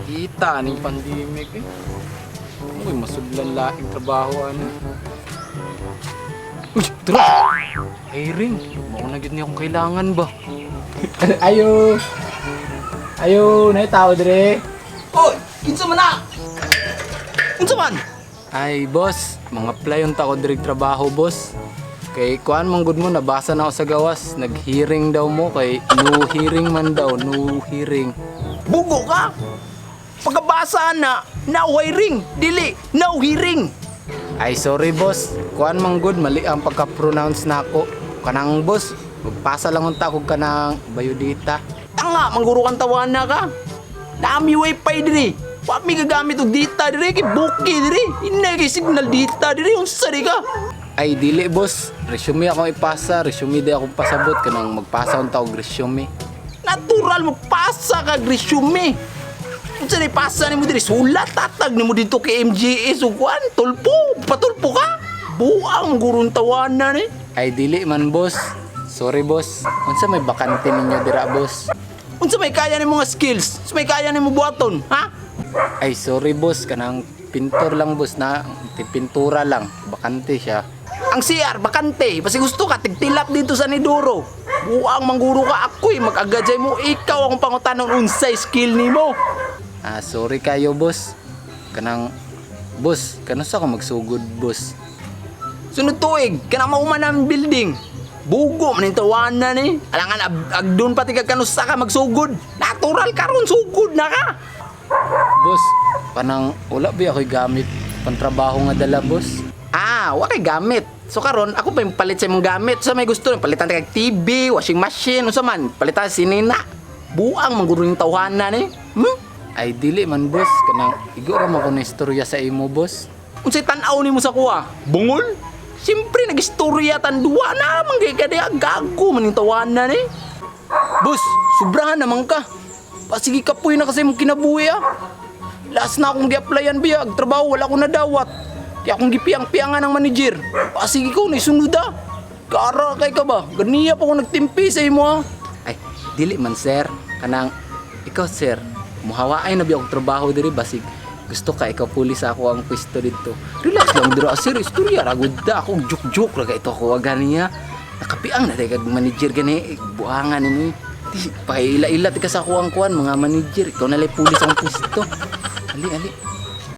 Kita ning pandemic eh. Uy, masudlan laing trabaho ano. Uy, tara! Hiring. Mao na gyud niya akong kailangan ba? Ayo. Ayo, nay tao dire. Oy, kinsa man na? Unsa man? Ay, boss, mga apply unta ko diri trabaho, boss. Kay kuan man gud mo, nabasa na ako sa gawas, nag-hearing daw mo kay no hearing man daw, no hearing. Bugo ka? Pagkabasa na, now hiring, dili, now hearing. Ay, sorry boss, kuan man gud, mali ang pagka-pronounce nako. Kanang boss, magpasa lang unta kog kanang bayodita. Tanga, mangguro kang tawana ka. Dami wifi diri. Wa mi gagamit og data diri kay buki diri. Inay kay signal data diri, unsa di ka? Ay, dili boss, resume akong ipasa, resume di akong pasabot kanang magpasa unta og resume. Natural mo pasa ka og resume. Unsa di pasa nimo diri? Sulat tatag nimo dito kay MGS ug kuan, tulpo, patulpo ka. Buang gurong tawana ni. Ay, dili man boss. Sorry boss. Unsa may bakante ninyo dira, boss? Unsa may kaya nimo nga skills? Unsa may kaya nimo buhaton, ha? Ay, sorry boss, kanang pintor lang boss na pintura lang, bakante siya. Ang CR, bakante. Basta gusto ka, tigtilap dito sa Nidoro. Buang mangguro ka ako'y mag-agad mo. Ikaw akong pangutanon unsay skill nimo. Ah, sorry kayo boss. Kanang boss, kanusa ka magsugod, boss? Sunod tuig, kana mauman ang building. Bugo man yung tawanan ni. Alangan agdon pati ka kanusa ka magsugod. Natural karon sugod na ka. Boss, kanang wala ba ako'y gamit pantrabaho nga dala, boss? Ah, wa kay gamit. So karon ako pa yung palit sa imong gamit. Sa may gusto, palitan kag TV, washing machine, unsa man, palitan sinina. Buang mangguro yung tawhanan ni. Ay, dili man boss, kanang igo ra man ko na istorya sa imo, boss. Unsay tan-aw nimo sa kuha? Bungol? Siyempre nagistorya tan duwa na man kay kadiya gago man yung tawanan eh. Boss, sobrahan naman ka. Pasige kapoy na kasi mong kinabuhi ah. Last na akong gi-applyan biyag, trabaho wala akong nadawat. Di akong gipiang-piangan ng manager. Pasige ko, naisunod ah. Kara kay ka ba? Ganiya pa ako nagtimpi sa imo ah. Ay, dili man sir. Kanang, ikaw sir, muhawaay na biya akong trabaho diri basig. Gusto ka ikaw puli sa ako ang pwesto dito. Relax lang dira sir, istorya ra gud da ako juk-juk ra kay ito ako ganiya. Nakapiang na kag manager gani, buangan nimo. Di, paila-ila ti ka sa ako ang kuan mga manager. Ikaw na lay pulis ang pwesto. Ali, ali.